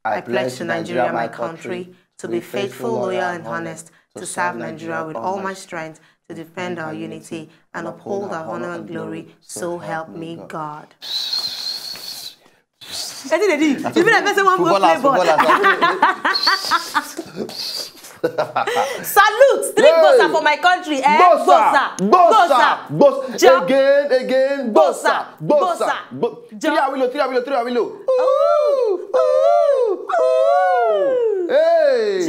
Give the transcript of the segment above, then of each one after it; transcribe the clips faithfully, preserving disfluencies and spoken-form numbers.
I pledge to Nigeria, my country, to be faithful, loyal, and honest, to serve Nigeria with all my strength, to defend our unity, and uphold our honor and glory. So help me God. Wetin dey do you? You be like person wan go play ball. Salute, three gbosa for my country, eh? Gbosa, gbosa, gbosa. Again, again, gbosa, gbosa. Three awilo, three awilo, three awilo. Ooh, ooh, ooh. Hey,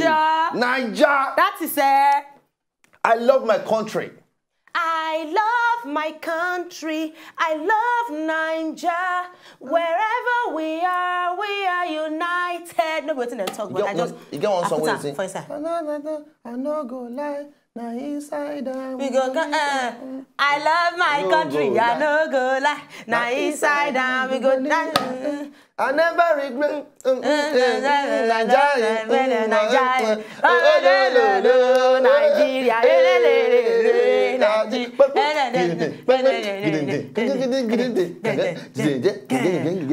Naija. That is, eh, I love my country. I love my country. I love Naija. Wherever we are, we are united. No be wetin dem talk, but I just, you get one song wey sing, for inside. I no go lie, na inside am we go. I love my country. I no go lie, na inside am we go. I never regret. Nigeria, Nigeria.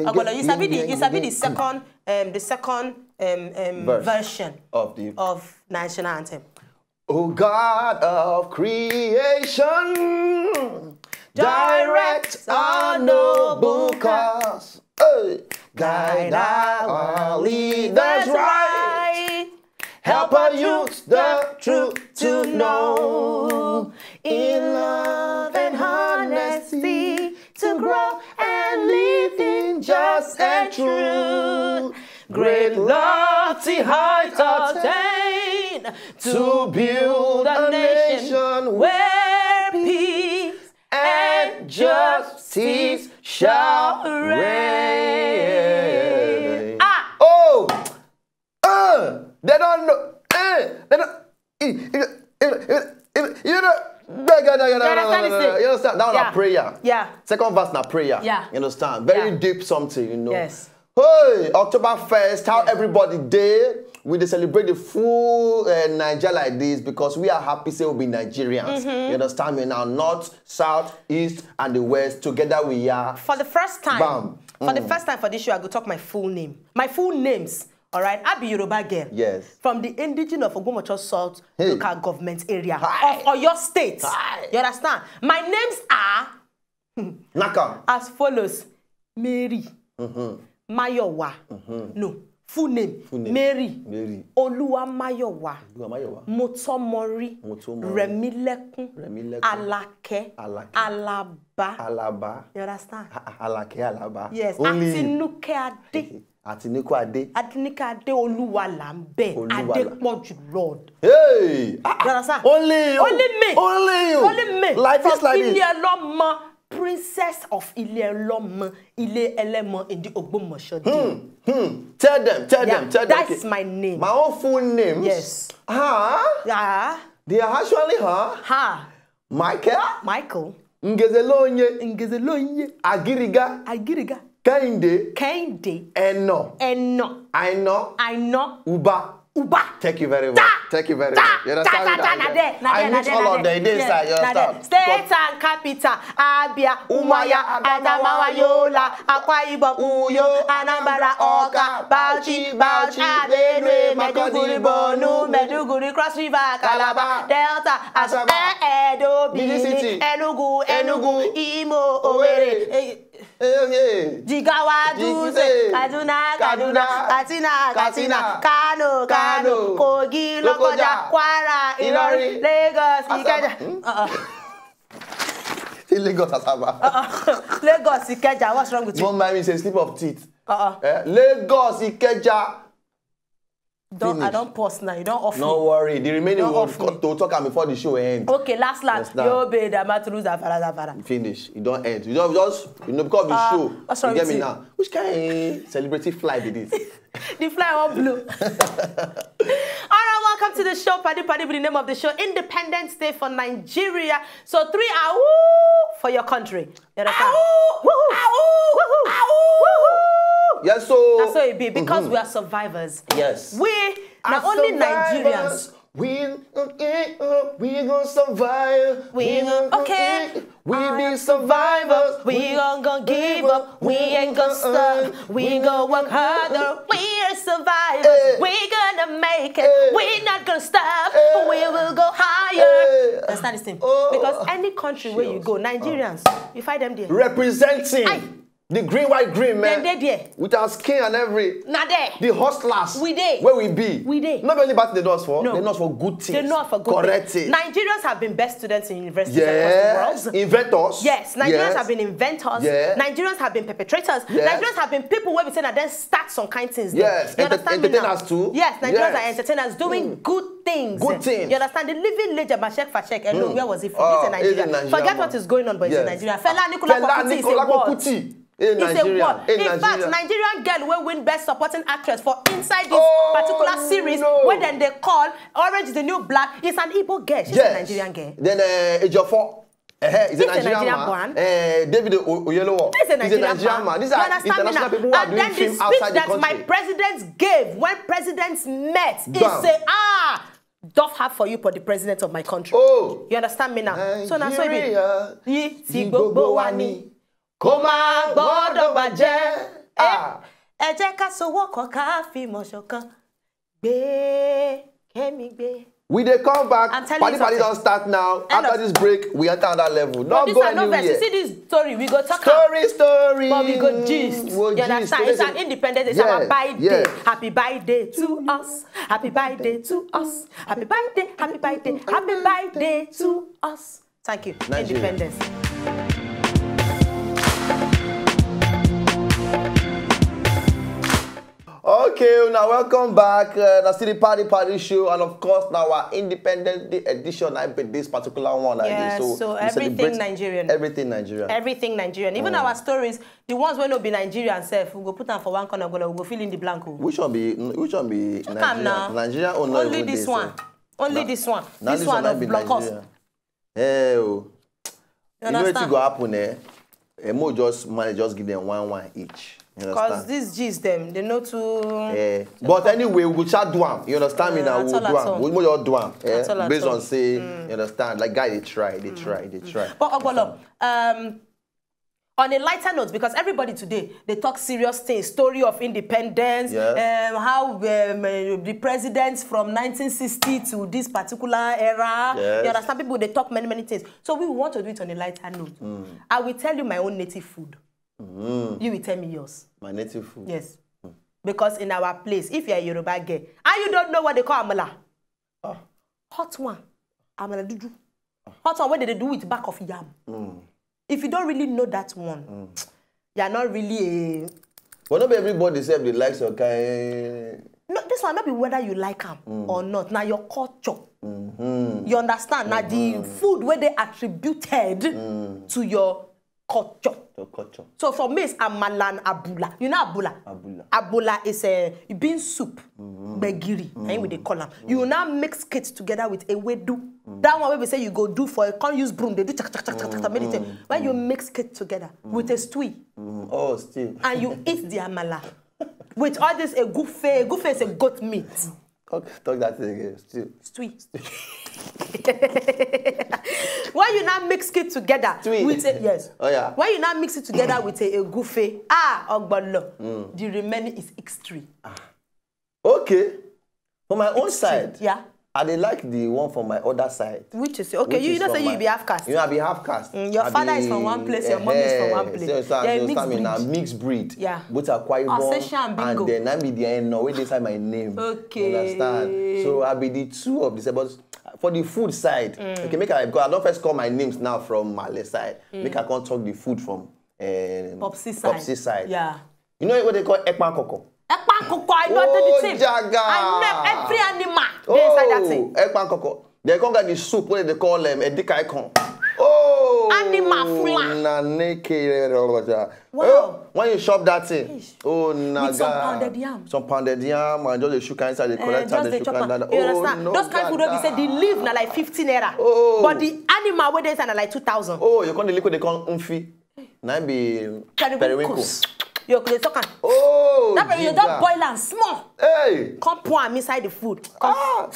Ogbono, you sabi the, you sabi the second, um, the second, um, um, version of the, of national anthem. O God of creation, direct our noble cause. Hey. Guide our leaders right. Help our youth the truth to know. In love and honesty to grow and live in just and true. Great lofty heights attain to build a nation where peace and justice shall reign. Ah! Oh! Uh, they don't know. Eh, they don't. Eh, eh, eh, eh, eh, you know. You understand? You understand? That one na prayer. Yeah. Second verse na prayer. Yeah. You understand? Very deep something, you know. Yes. Hey, October first, how everybody dey? We dey celebrate the full, uh, Naija like this because we are happy say we be Nigerians. Mm-hmm. You understand me now? North, south, east, and the west. Together we are. For the first time, bam. For the first time for this show, I go talk my full name. My full names. All right, I be Yoruba girl. Yes. From the indigenous of Ogbomoso South local government area of Oyo State. Hi. You understand? My names are Naka as follows: Mary, mm-hmm, Mayowa. Mm-hmm. No, full name. Full name. Mary. Mary. Oluwamayowa. Oluwamayowa. Motomori. Motomori. Remilekun. Remilekun. Alake. Alake. Alaba. Alaba. You understand? A-, a-, Alake Alaba. Yes. Only Atinuke Ade. Atinuke Ade. Atinuke Ade Oluwalambe. Oluwala. Adepoju Lord. Hey! Ah, you understand? Only you. Only me. Only you. Only me. Like this, like this. From Ileolomo, princess of Ileolomo, Ile Elemo in the Ogbomoso. Hmm. Hmm. Tell them, tell them, tell them. That's my name. My own full name. Yes. Ah. Yeah. They are actually, huh? Ha. Michael. Michael. Ngezelonye. Ngezelonye. Agiriga. Agiriga. Kehinde. Kehinde. Eno. Eno. Aino. Aino. Uba. Uba. Thank you very much. Thank you very much. You understand? Na there, na there, na there. I mix all of them. They inside, you understand? State and capital: Abia, Umuahia, Adamawa, Yola, Akwa Ibom, Uyo, Anambra, Awka, Bauchi, Bauchi, Benue, Maiduguri, Borno, Maiduguri, Cross River, Calabar, Delta, Asaba, Edo, Benin City, Enugu, Enugu, Imo, Owerri, eh, eh, eh, Jigawa, Dutse, Kaduna, Kaduna, Katsina, Katsina, Kano, Kano, Kogi, Lokoja, Kwara, Ilorin, Lagos, Ikeja. Uh-uh. Say Lagos, Asaba. Uh-uh. Lagos, Ikeja. What's wrong with you? Don't mind me, say slip of teeth. Uh-uh. Eh? Lagos, Ikeja. Don't, I don't pause now. You don't off me. No worry. The remaining one, we'll talk am before the show end. Okay, last, last. Yo be the matru zafara zafara. Finish. You don't end. You don't just, you know, because of the show. You get me now? Which kind of celebrity fly be this? The fly won't blow. All right, welcome to the show, Paddy Paddy, with the name of the show, Independence Day for Nigeria. So three are woo for your country. You understand? Woohoo! Woohoo! Woohoo! Yes, so that's how it be, because we are survivors. Yes. We are not only Nigerians. We, uh, uh, we gonna survive. We gon' okay. We be survivors. We gon' gon' give up. We ain't gonna stop. We gon' work harder. We are survivors. Hey. We gonna make it. Hey. We not gonna stop. Hey. We will go higher. Hey. That's not the same. Oh. Because any country where you go, Nigerians, you find them there. Representing Aye. the green, white, green, Dem man. Dey there. With our skin and every. Na there. The hustlers. We dey. Where we be. We dey. Not only about the dance for. No. They not for good things. They not for good Correct things. it. Nigerians have been best students in universities Yes. across the world. Inventors. Yes, Nigerians Yes. have been inventors. Yeah. Nigerians have been perpetrators. Yes. Nigerians have been people where we say that then start some kind things. there. Yes, You enter- understand me now? entertainers too. Yes, Nigerians Yes. are entertainers doing good things. Good things. You understand? The living legend, Mashek Fashek, hello, where was he from? Oh, He's a he's a Nigerian. Nigerian Forget man. What is going on, but he's a Yes. Nigerian. Fela Anikulapo Fela Kuti is a Anikulapo what? Kuti. A It's a Nigerian. What? A In fact, Nigerian. Nigerian girl will win best supporting actress for inside this Oh, particular series no. where then they call Orange the New Black. It's an Igbo girl. She's Yes. a Nigerian girl. Then uh, Ejiofor. Uh, he's a He's a Nigerian Nigerian man. man. Uh, David O- Oyelowo. He's a Nigerian, He's a Nigerian man. These You are understand me international now? people who are And doing then the film speech outside the that my country. President gave when presidents met, he Bam. Say, ah, doff have for you for the president of my country. Oh. You understand me now? So now so it be. Nigeria. Yìí ti gbogbo wa ni. Kó má gbọ́dọ̀ bàjẹ́. Ah. Ẹ jẹ́ ká sowọ́pọ̀ ká fìmọ̀ ṣọ̀kan. Gbé kẹ́mi gbé. We dey come back. I'm telling Party you party something. Don start now. End After of- this break, we enter another level. But Not this go are no anywhere. Vex. You see this story, we go talk am. Story, story. But we go gist. We'll You gist. understand? It's Listen. An independence. It's Yeah, our birthday. yeah. Happy birthday to us. Happy birthday to us. Happy birthday. Happy birthday. Happy birthday to us. Thank you. Nigeria. Independence. Okay, now welcome back. Uh, that's the Party Party Show, and of course, now our Independence Day edition. I bet this particular one like Yeah, this. so we everything celebrate Nigerian. Everything Nigerian. Everything Nigerian. Even our stories, the ones wey no be Nigerian sef, we go put am for one corner, go like, we go fill in the blank. Oh. Which one be? Which one be Talk am Nigeria? Now. Nigeria own not Only even this dey one. sef. Only Na- this one. na This this one na of be block us. Nigeria. Hey, oh. You You know understand? wetin go happen, eh? Eh, mo just manage, just give them one one each. You Because understand? These G's them, they know too. Eh, but anyway, we go chat do am. You understand me Uh, now? We at go all, do at am. all. We go just do am. Eh? At all, at Based all. on say, you understand? Like guy, they try, they try, they try. But Ogbolo, um, on a lighter note, because everybody today they talk serious things, story of independence, Yes. um, how um, uh, the presidents from nineteen sixty to this particular era. Yes. You understand? People they talk many many things. So we want to do it on a lighter note. I will tell you my own native food. You will tell me yours. My native food. Yes. Because in our place, if you're a Yoruba girl and you don't know what they call amala, Ah. Hot one, amala dudu. Hot one, what they do with back of yam? If you don't really know that one, you're not really a. But not everybody say they like some kind. No, this one not be whether you like am or not. Now your culture. You understand? Now the food where they attributed to your culture. Your culture. So for me, it's amala and abula. You know abula? Abula. Abula is a bean soup, gbegiri, na him we dey call am. You now mix it together with ewedu. That one wey we say you go do for, you can't use broom. They do chak chak chak chak chak many things. When you mix it together with a stew Mm, oh, still. and you eat the amala with all this egufe, egufe is a goat meat. Talk, talk that thing again. Still. Stew. When you now mix it together Stew. With a, yes. Oh, yeah. When you now mix it together with a egufe, ah, ogbolo, the remaining is extra. Okay. For my own side, Yeah. I dey like the one from my other side. Which is okay. Which You, you is know from say you my- be half caste. You know, I be half caste. Mm, your I father be- is from one place, your mom is from eh, one place. So, so They're you mixed understand me now, breed. Mixed breed. Yeah. Both Akwa Ibom Osesha and Bingo. And then I be the Eno wey dey inside my name. Okay. You understand? So I be the two of this. But for the food side, okay, make I, because I don't first call my names now from Male side. Make I come talk the food from uh, Popsi side. Popsi side. Yeah. You know what they call ekpan koko? Ekpan koko, I know Oh, the thing. Jaga. I know every animal dey inside that thing. Ekpan koko. They come get the soup wey they call um, edika ikon. Oh, Animal fula. Na neke. Wow. When you chop that thing, oh na With some pounded yam. Some pounded yam and just the sugar inside the Eh, correct time just the dey sugar chop am. Inside. You Oh, understand? no, Those kind food wey be say the leaf na like fifteen naira. Oh. But the animal wey dey inside na like two thousand. Oh, you come the liquid they call unfi. Na be periwinkle. You go dey talk am. Oh, That way you ginger. Just boil am small. Hey. Come pour am inside the food. Come. Ah.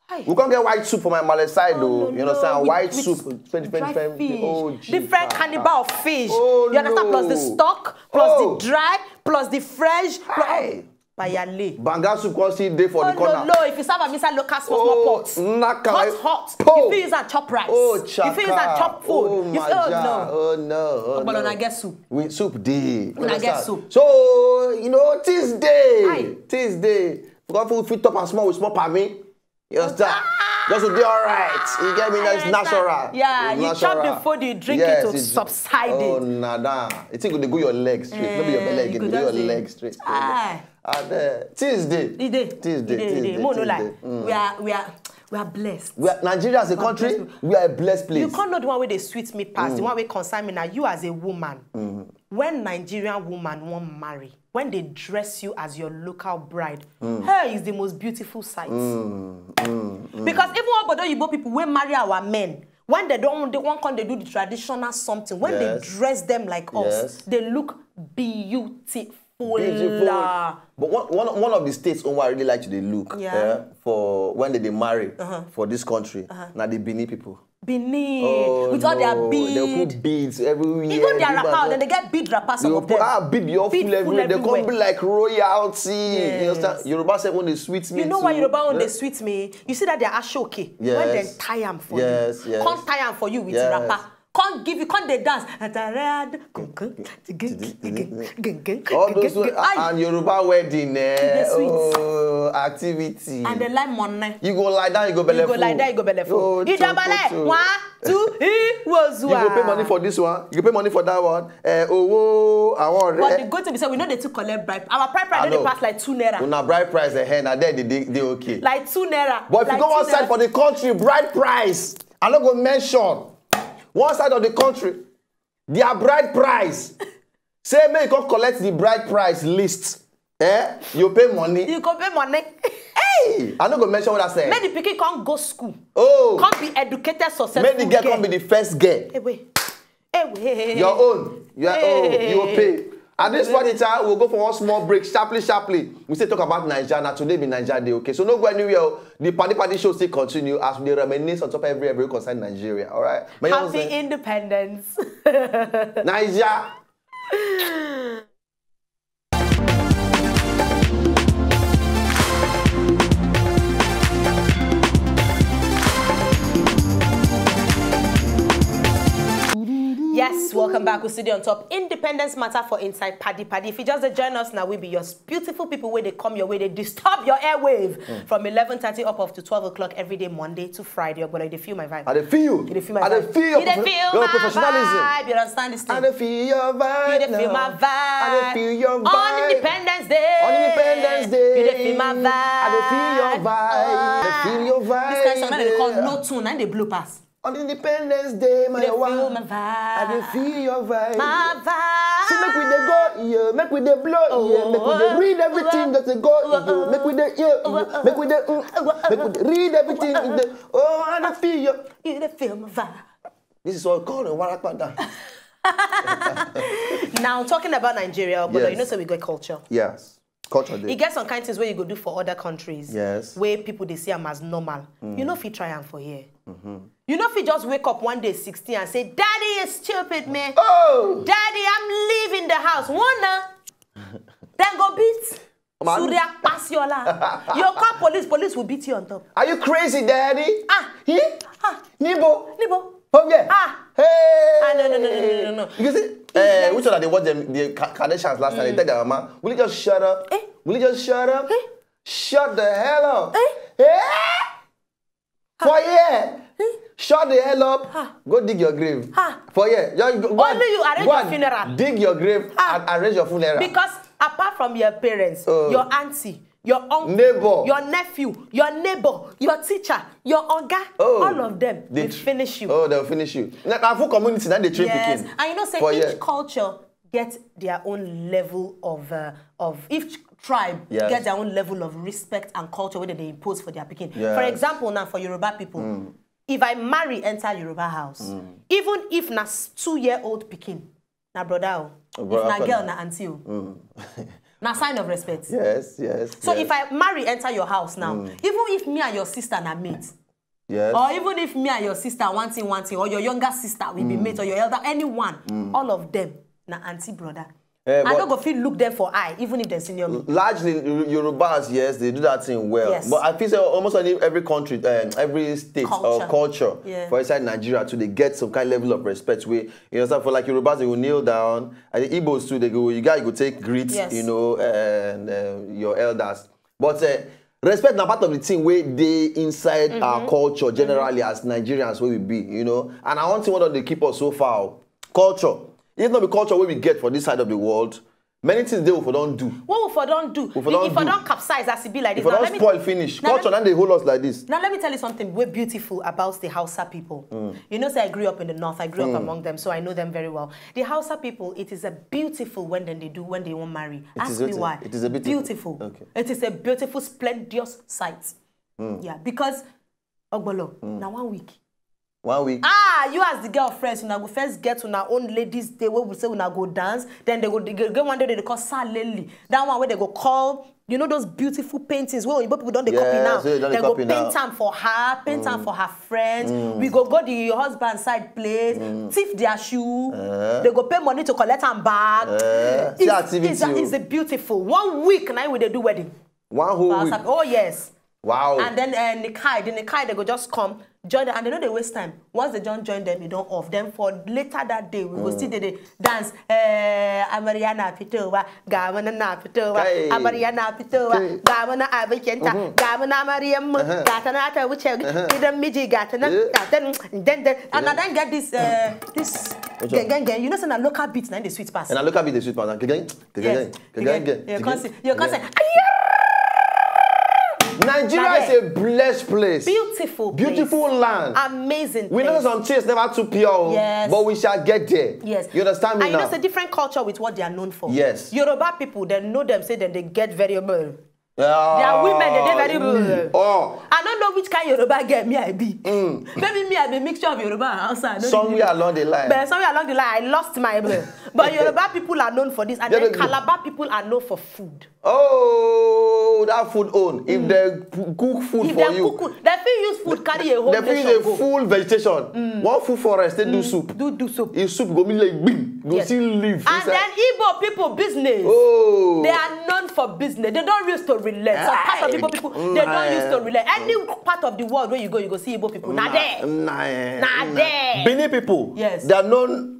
We can't get white soup for my male side, though. You understand? White soup, different, different, different, oh, different caliber of fish. Oh, you understand? Plus the stock, plus the dry, plus the fresh. Plus, bayale. Banga soup come see dey for the corner. No, no, if you serve am inside local small small pot, hot, hot. You fit use am chop rice. Oh, chaka. You fit use am chop food. Oh, my God. Oh, no. Oh, no. But una get soup. We soup dey. Una get soup. So, you know, things dey. Things dey. Because we fit top am small with small palmy. You understand? Just to be all right. You get me? That's natural. Yeah, you chop the food, you drink it to subside it. Oh, nada. It go dey go your leg straight. No be your belly again. Go your leg straight. Ah. And uh, things dey. E dey. Things dey. Things dey. Mo no lie. We are we are we are blessed. We are Nigeria as a country. We are a blessed place. You can't know the one wey dey sweet me pass, the one wey concern me na you as a woman. When Nigerian woman wan marry, when they dress you as your local bride, her is the most beautiful sight. Because even obodo oyibo people wey marry our men, when they don they wan come dey do the traditional something, when they dress them like us, they look beautiful. Beautiful. But one, one, one of the states own wey I really like to dey look, eh, for when they dey marry for this country, na the Benin people. Benin, with all their beads. They put beads everywhere. Even their wrapper, then they get bead wrapper, some of them. Ah, bead all full everywhere. They come be like royalty. You understand? Yoruba sef own dey sweet me. You know why Yoruba own dey sweet me? You see that their ashoke, when they tie am for you, come tie am for you with wrapper. Come give you, come dey dance. All those ones, and Yoruba wedding, eh? Oh, activity. And they like money. You go lie down, you go belle full. You go lie down, you go belle full. You double like one, two, three, wozua. You go pay money for this one. You go pay money for that one. Eh, oh, I want. But the good thing is that we know they too collect bribe. Our bribe price dey pass like two naira. Una bribe price, eh, na there they dey okay. Like two naira. But if you go outside for the country, bribe price. I no go mention. One side of the country, their bride price. Say make you come collect the bride price list. Eh? You pay money. You go pay money. Hey! I no go mention what I say. Make the pikin come go school. Oh. Come be educated, successful. Make the girl come be the first girl. Hey, wait. Hey, wait. Your own. You are, oh, you will pay. At this point in time, we'll go for one small break, sharply, sharply. We still talk about Nigeria. Now, today be Nigeria day, okay? So no go anywhere. The Paddy Paddy show still continue as we reminisce on top of every, every concern Nigeria, all right? Happy independence. Nigeria. Yes, welcome back. We still dey on top Independence Matter for Inside Paddy Paddy. If you just dey join us now, we be your beautiful people wey dey come your way, dey disturb your airwave from eleven thirty up, up to twelve o'clock every day, Monday to Friday. Ogbolo, you dey feel my vibe? I dey feel you. You dey feel my vibe? I dey feel your professionalism. You understand this thing? I dey feel your vibe. You dey feel my vibe? I dey feel your vibe. On Independence Day. On Independence Day. You dey feel my vibe? I dey feel your vibe. I dey feel your vibe. This kind of song, na dem dey call no tune, na dem dey blow pass. On Independence Day, my wife. You dey feel my vibe? I dey feel your vibe. My vibe. Say make we dey go, yeah, make we dey blow, yeah, make we dey read everything that dey go, yeah, make we dey, yeah, yeah, make we dey, mm, make we dey read everything. Dey, oh, I dey feel you. You dey feel my vibe? This is all called a warapa dance. Now, talking about Nigeria, but you know, so we got culture. Yes. Culture dey. E get some kind things wey you go do for other countries. Yes. Wey people dey see am as normal. You no fit try am for here. You no fit just wake up one day sixteen and say, "Daddy is stupid, man. Oh! Daddy, I'm leaving the house." One na, dem go beat. Surya Pasiola. You call police, police will beat you on top. Are you crazy, Daddy? Ah. Eh? Ah. Nibo. Nibo. Oh, yeah. Ah. Hey. Ah, no, no, no, no, no, no, no. You see, eh, which one are they watch them, the Ka-, Kardashians last night? They tell their mama, "Will you just shut up? Eh? Will you just shut up? Eh? Shut the hell up." Eh? Eh? For here. Eh? Shut the hell up. Ah. Go dig your grave. Ah. For here. Just go, go and, only you arrange your funeral. Dig your grave and arrange your funeral. Because apart from your parents, your auntie, your uncle, neighbor, your nephew, your neighbor, your teacher, your oga, all of them, they finish you. Oh, they'll finish you. Na, na full community that they train pikin. Yes, and you know say each culture get their own level of, uh, of, each tribe get their own level of respect and culture wey dem dey impose for their pikin. For example, now for Yoruba people, if I marry enter Yoruba house, even if na s-, two-year-old pikin, na brother o. If na girl, na auntie o. Na sign of respect. Yes, yes. So yes. If I marry, enter your house now, even if me and your sister na mate, yes. Or even if me and your sister one thing, one thing, or your younger sister will be mate, or your elder, anyone, all of them na auntie brother. Eh, I but- no go fit look them for eye, even if they senior me. Largely, Yorubas, yes, they do that thing well. Yes. But I feel say almost any every country, um, every state or Culture. Culture Yeah. for inside Nigeria too, they get some kind level of respect. Where you understand, for like Yorubas, they will kneel down, and the Igbos too, they go, you guys go take greet, Yes. you know, and uh, your elders. But uh, respect na part of the thing wey dey inside our culture generally as Nigerians wey we be, you know. And I want thing wey don dey keep us so far o. Culture. If no be culture wey we get for this side of the world, many things dey we for don do. What we for don do? We for The- don if I do. don capsize as e be like If this. we Now don let me- spoil finish, now let culture me- na dey hold us like this. Now let me tell you something wey beautiful about the Hausa people. Mm. You know, say I grew up in the north. I grew up among them, so I know them very well. The Hausa people, it is a beautiful when then they do when they won't marry. Ask is me beautiful. Why. It is a beautiful. Beautiful. Okay. It is a beautiful, splendid sight. Mm. Yeah, because Ogbolo, now one week. One week. Ah, you as the girl friends, una go first get una own ladies day wey we say una go dance. Then they go they get one day they call Salele. That one where they go call, you know, those beautiful paintings where Oyibo people don dey copy Yeah, now. so they don dey They go copy now. Paint am for her, paint am for her friends. We go go the husband side place, thief their shoe. They go pay money to collect am back. Eh, see It's- activity it's a- o. It's a beautiful one week now we dey do wedding. One whole For week. Asap- Oh yes. Wow. And then uh, Nikai, the Nikai, they go just come, join them, and they know they waste time. Once they don't join them, you don't off. Then for later that day, we will see the, the dance. Eh, Amariana Pitowa, Gavana na Pitowa, Hey. Amariana Pitowa, Hey. Gavana Abikenta, Gavana Mariam, Gatana Tawicheg, Idan Miji, Gatana, Yeah. Gatan, then, then, and I then get this, uh, this, What's up? Gengenge. You know, say na local beat, na the sweet pass. And I look at the sweet pattern. Gegen, Yes. gegen, You can't say, you can't say, Nigeria is a blessed place. Beautiful, Beautiful place. Land. Amazing. We know Place. Some things never too pure, Yes. But we shall get there. Yes. You understand me And now? You know, it's a different culture with what they are known for. Yes. Yoruba people, they know them, say them, they get very able. Oh, Their women, they dey very able. Oh. I don't know which kind Yoruba girl me I be. Maybe me I be mixture of Yoruba and Hausa. I don't Somewhere really know. Along the line. But somewhere along the line, I lost my able. But Yoruba people are known for this, and Yeah, then they- Calabar people are known for food. Oh, that food own. If they p- cook food If for they you, cook, they fit use food carry a whole they fit nation use a go. Full vegetation. One food forest, they do soup. Do do soup. If soup go be like bing, go Yes. see leaf. And inside. Then Igbo people business. Oh. They are known for business. They don't used to relent. Some part of Igbo people, they don't used to relent. Any part of the world where you go, you go see Igbo people. Now there. Nah, eh, Nah, nah. there. Benin people, Yes. They are known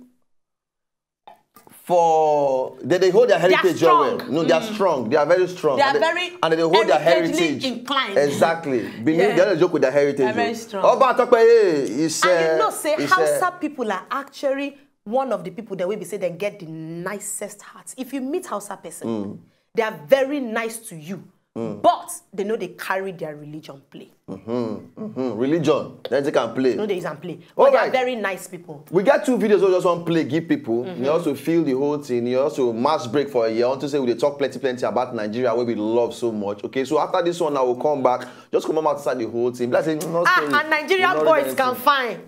for they, they hold their They are heritage well. Strong. No, they are strong. They are very strong. They are And very and they hold their heritagely heritage. Inclined. Exactly. Benin, Yeah. They don't joke with their heritage. They're very Oh. Strong. Oba Tope, hey, it's, And you uh, know, say it's, Hausa uh, people are actually one of the people that will be say they get the nicest hearts. If you meet Hausa person, they are very nice to you, but they know they carry their religion play. Mm-hmm. Religion. Then they can play. No, they can play. All But they are right. Very nice people. We get two videos we just want play give people. You also feel the whole thing. You also mass break for a year. I want to say we dey talk plenty, plenty about Nigeria where we love so much. Okay, so after this one, I will come back. Just come outside the whole thing. Let's say, no story. Ah, and Nigerian No boys anything. Can fine.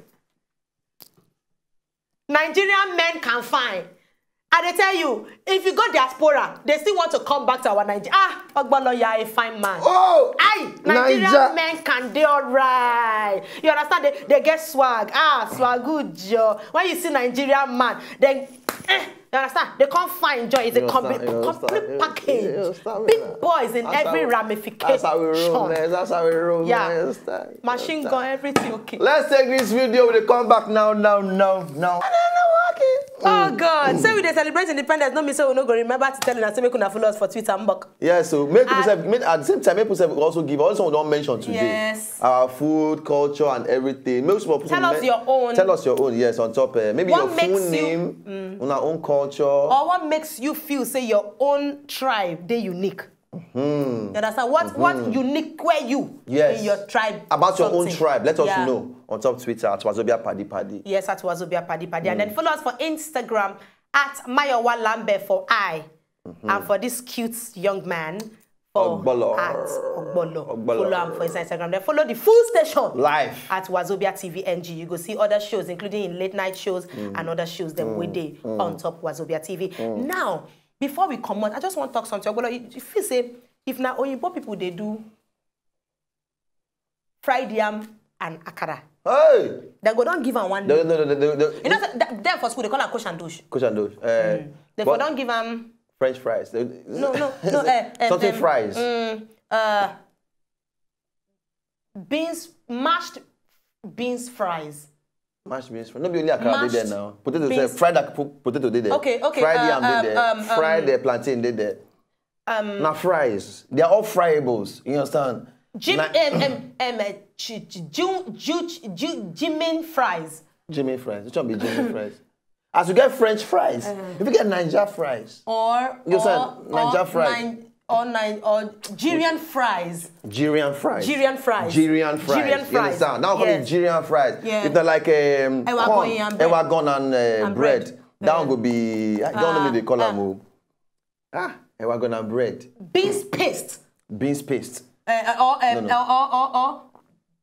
Nigerian men can fine. I dey tell you, if you go diaspora, they still want to come back to our Nigeria. Ah, Ogbolo, you are a fine man. Oh, Aye, Nigerian Naija. Men can do alright. You understand? They, they get swag. Ah, swag good, Joe. When you see Nigerian man, then eh, you understand? They can't find joy. It's a You complete, understand, you complete understand, you- package. you understand me Big now. boys in That's every how we- ramification. That's how we roll, man. That's how we roll, Yeah. man. You understand? Machine You gun, understand? Everything okay. Let's take this video. We come back now, now, now, now. Oh God! So we dey celebrate independence. No mean say we no go remember to tell una say make una follow us for Twitter, mbok. Yeah, so make people And- sef, make, at the same time, make people sef also give. Also, we don't mention today. Yes. Our food, culture, and everything. Make people Tell us your own. Tell us your own. Yes, on top. Uh, maybe What your makes full you- name, on our own culture. Or what makes you feel say your own tribe dey unique? You understand? What what unique where you Yes. In your tribe? About your own Something. Tribe. Let us Yeah. Know on top Twitter at Wazobia Paddy Paddy. Yes, at Wazobia Paddy Paddy. And then follow us for Instagram at Mayowa Lambe for I. And for this cute young man, for Ogbolo. At Ogbolo. Ogbolo. Follow him for his Instagram. Then follow the full station. Live. At Wazobia T V N G. You go see other shows, including in late night shows and other shows that we day on top Wazobia T V. Now, Before we comot, I just wan talk something. Ogbolo, you, you feel say if na oyibo people dey do fried yam and akara, Hey! dem go don give am one No, name. no, no, no, no, no. You know, say that- dem for school dey call am kosh and dosh. Kosh and dosh. Uh, Dem for but don give am French fries. They- no, no, no. Uh, uh, Something um, fries. Mm, uh, beans, mashed beans fries. Mashed beans fries. No be only akara dey there Mashed now. Potato beans. Sef, fried ak- po- potato dey there. Okay, okay, Fried uh, yam dey um, there. um, um, Fried uh, plantain dey there. Um, Na fries. They are all friables. You understand? Jim, Na- um, um, um, uh, ch- ch- ju- ju- ch- ju- Jimin fries. Jimmy fries. Which one be Jimmy fries? As you get French fries, if you get Niger fries, Or You or, said or Niger fries. Nine- or nine or Nigerian fries. Nigerian fries. Nigerian fries. Nigerian fries. Nigerian You fries. understand? Now call Yeah. it Nigerian fries. Yeah. It's not like um, Ewa corn, gon and bread. ewa gon and, uh, And bread. bread. That one Yeah. go be. I don't know Ah, what they call ah. Am. Ah, ewa gon and bread. Beans paste. Beans paste. Uh, uh, or, um, No, no. or, or, or, or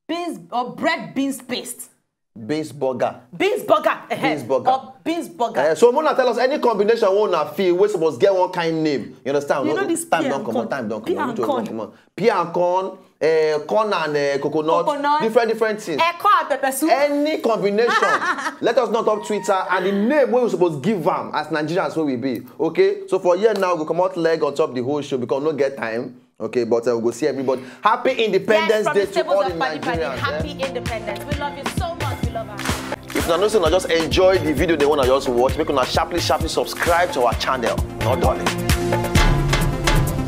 beans or bread beans paste. Beans burger. Beans burger. Eh, Beans burger. Or beans burger. Uh, so Mona tell us any combination wey una feel wey suppose get one kind name. You understand? You No, know this time pear don and comot. corn. Time don Pear comot. and Which one corn. don comot? Pear and corn. Uh, corn and uh, coconut. Coconut. Different different things. Eko and pepper soup. Any combination. Let us know on top Twitter and the name wey we suppose give am as Nigerians wey we be. Okay. So for here now, we go comot leg on top the whole show because we no get time. Okay, but uh, we go see everybody. Happy Independence Yes, from Day the to all tables the of Paddy Paddy. Nigerians. Eh? Happy Independence. We love you so much. We love her. If una know say una just enjoy the video, the one I just watch, make una sharply sharply subscribe to our channel. No darling.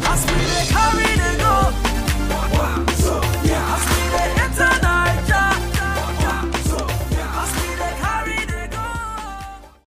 As we dey carry